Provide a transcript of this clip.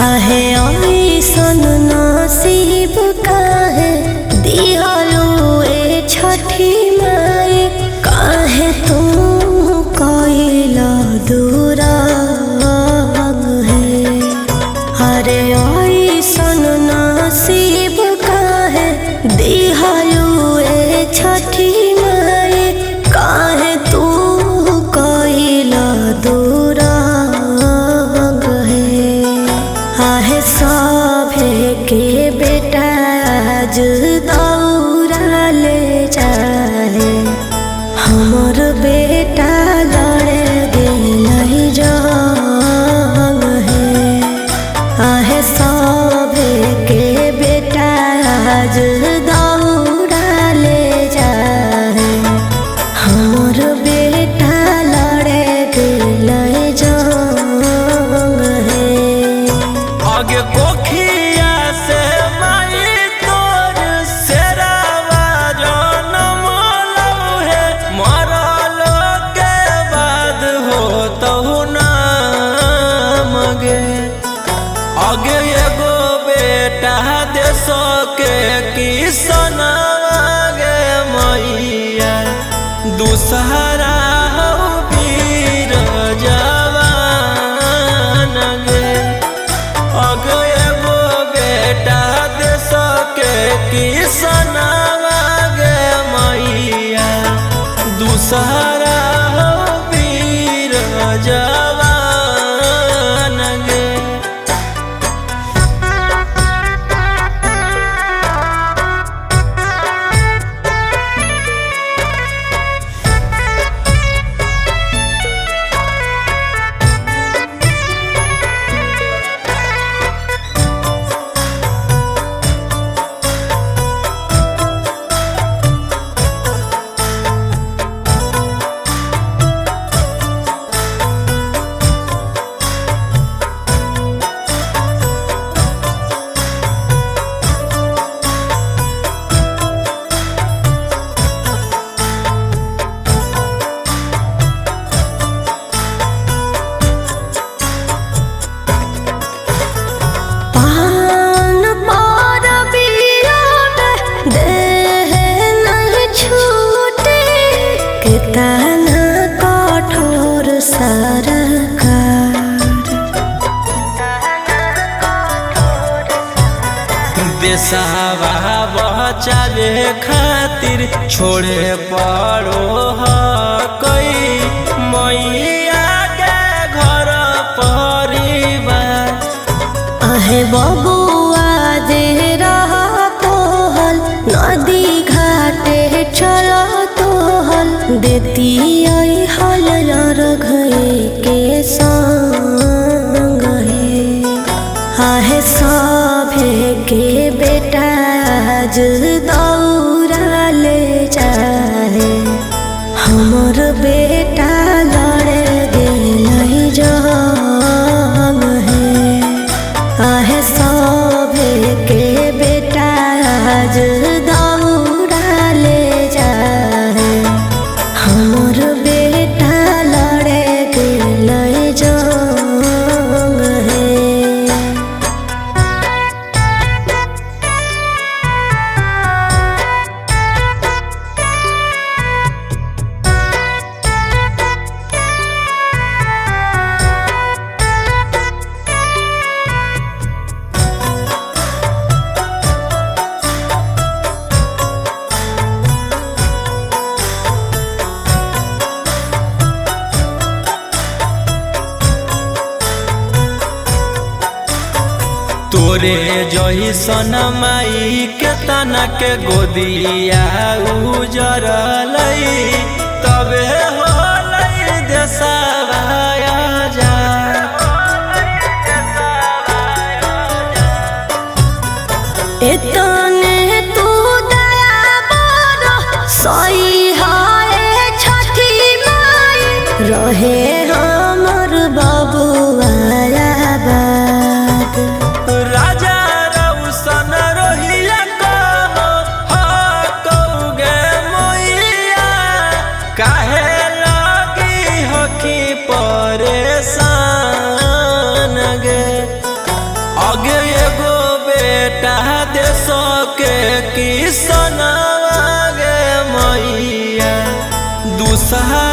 आहे ऐसन नसीब काहे दिहलू ए छठी माई, काहे तू कइला दुराग है। अरे ऐसन नसीब काहे दिहलू ए छठी माई, काहे तू कइला दुराग है। आहे सभे के बेटा आज दौरा ले जाए, हमर बेटा लड़े गेलै जंग है। आहे सभे के बेटा आज दौरा ले जाए, हमर बेटा लड़े गेलै जंग है। आगे कोखिया से माई तोर सेरावा जनम लौहे, मरलो के बाद हो तहु नाम गे। आगे एगो बेटा देश के किसनवा गे मैया, दूसरा हौ वीर जवान गे। अगे एगो बेटा देश के किसनवा गे मैया, दूसरा हौ वीर जवान गे। पान पार बियान देह नहीं छूटे, कितना कठोर सरकार। देशवा बचावे खातिर छोड़े पड़ो कई मैया के घर परिवार। आहे बबुआ जे रहा तोहल, नदी घाटे चल तोहल, देती आई हल रघे के संग हे। आहे सभे के बेटा आज दौरा ले जाए, हमर बेटा लड़े गेलै जंग है। आहे सभे के बेटा आज दौरा ले जाए, हमर बेटा लड़े गेलै जंग है। तोरे जैसन माई के तना के गोदिया उजरलै, तबे होलै देशवा आजाद। एतने तू दया बर सही हाय छठी माई, रहे हमर बबुआ आबाद। राजा रौशन रोहिया कहो हकौ गे मैया, काहे लगी हकी परेशान गे। बेटा देश के किसनवा गे मैया दूसरा।